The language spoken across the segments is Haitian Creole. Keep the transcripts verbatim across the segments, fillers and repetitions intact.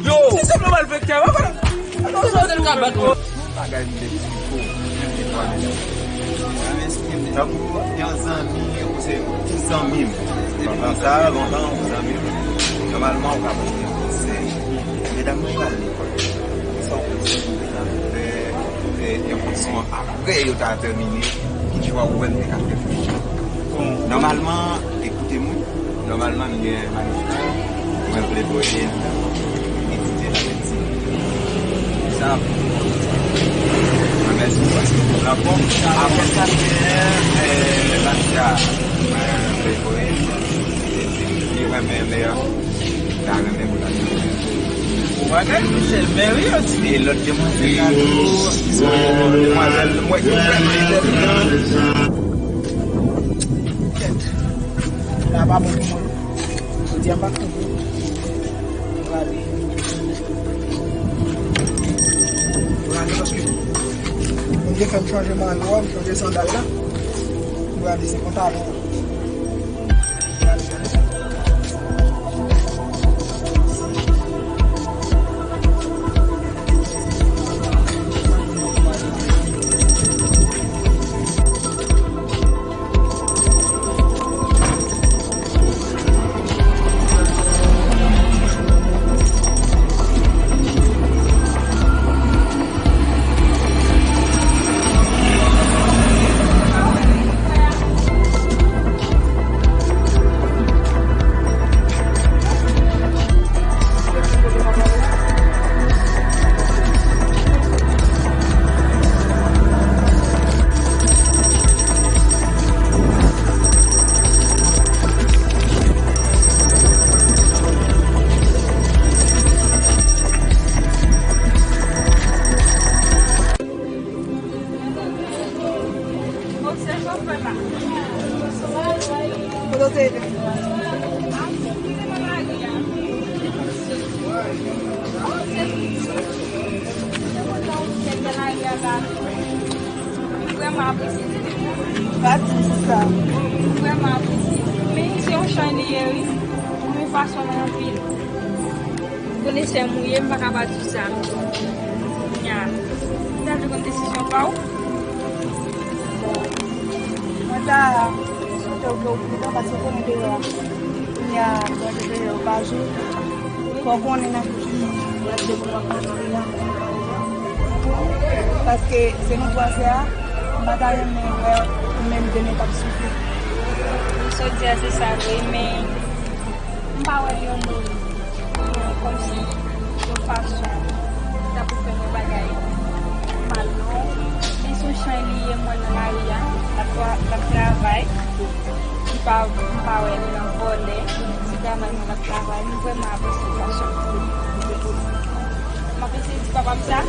Yo! Se senp malfektè, mwen. Bagay m te eksplike w, m te pale. Tankou yon zanmi, ou se ti zanmi m. Lontan sa, lontan, ou zanmi m. Nòmalman, ou ka poze yon konsèy. Medam nan pral lekòl. Sa w panse pou medam fè, fè yon kondisyon apre yo ta tèmine? Ki jan w wè m te ka fè pou ou? Nòmalman, ekoute m wi. Nòmalman, m gen manifè, mwen vle voye l etidye nan Ayiti. Sa, mwen mèsi paske pou rapò. Apre sa, m gen, eh, Nadia, mwen vle voye l etidye. Li renmen lè, ta renmen pou l al. Ou pa gade Michel, men wi, yo ti de lòt demwazèl la tou. Demwazèl, mwen ki fè mwen entèvyou. Kèt. La pa bon pou mwen. Jodi a pa konn. Mwen prale. Mwen prale paske mwen te fè m chanje mayo a, m chanje sandal la. Mwen prale se pantalon an. Mwen vrèman apresye li. Pa di sa. Mwen vrèman apresye. Men se yon chay li ye wi. Mwen fason mwen anpil. Konesè m ou ye, m pa ka pa di sa. Nya. M ta vle konn desizyon pa w. Mwen ta swete w ke w pridan paske w konnen deyò a. Kounye a, mwen te deyò pa jou. Fò w konnen nan ki rèv de moun w ap pase la. Paske se nou twa sè a, m pa ta renmen wè ou menm demen t ap soufri. Sa w di a se sa vre, men m pa wè l yon moun, yon kòmsi yon fason ta pou fè yon bagay mal non. Men se yon chay li ye, m wè l nan lari a, l ap tra-, l ap travay. M pa, m pa wè l nan vòlè. Se travay mwen l ap travay. M vrèman apresye fason l ap travay. M ap eseye di papa m sa.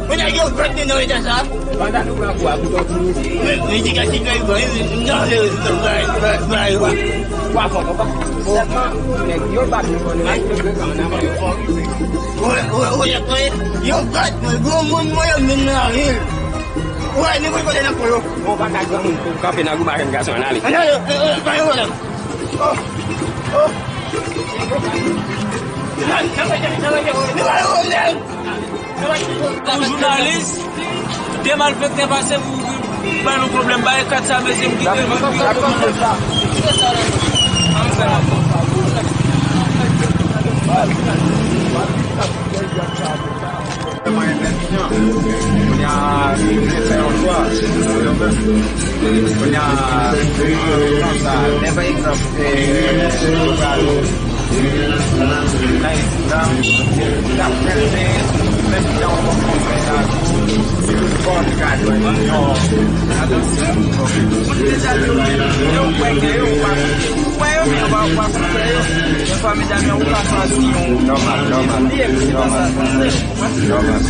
Mwen nèg yo fèt nan eta sa. Pandan nou pran pou a bouton pou nou. Men, men di ka ti fè yo, men, men, non, bay, bay, bay, bay. Wa fò, papa. Sèlman, nèg yo pa vin konnen. Ay, yo fèt, mwen, gwo moun, mwen, yo vin nan vil. Wè, nou konn kote n ap pran yo. Bon, pa ka granmoun pou kanpe nan goumarenn gason an ale. Ann ale, ann ale, ann ale, ann ale. Pou jounalis, de malfektè pase pou, pou ba nou pwoblèm. Ba e kat sa, mesye, m kite nou. Kounye a, kounye a, konsa, men pa egzanp, e, yo pral nan Islam, y ap fè l, men menm jan w konprann sa tou, se tout fò w te ka jwenn yon atansyon. Moun deja di w, yo kwè ke yo pa koute. Ou kwè yo, men yo pa, ou pa koute yo. Fwa medam yo, ou ka santi yon... Nòmal, nòmal, nòmal, nòmal.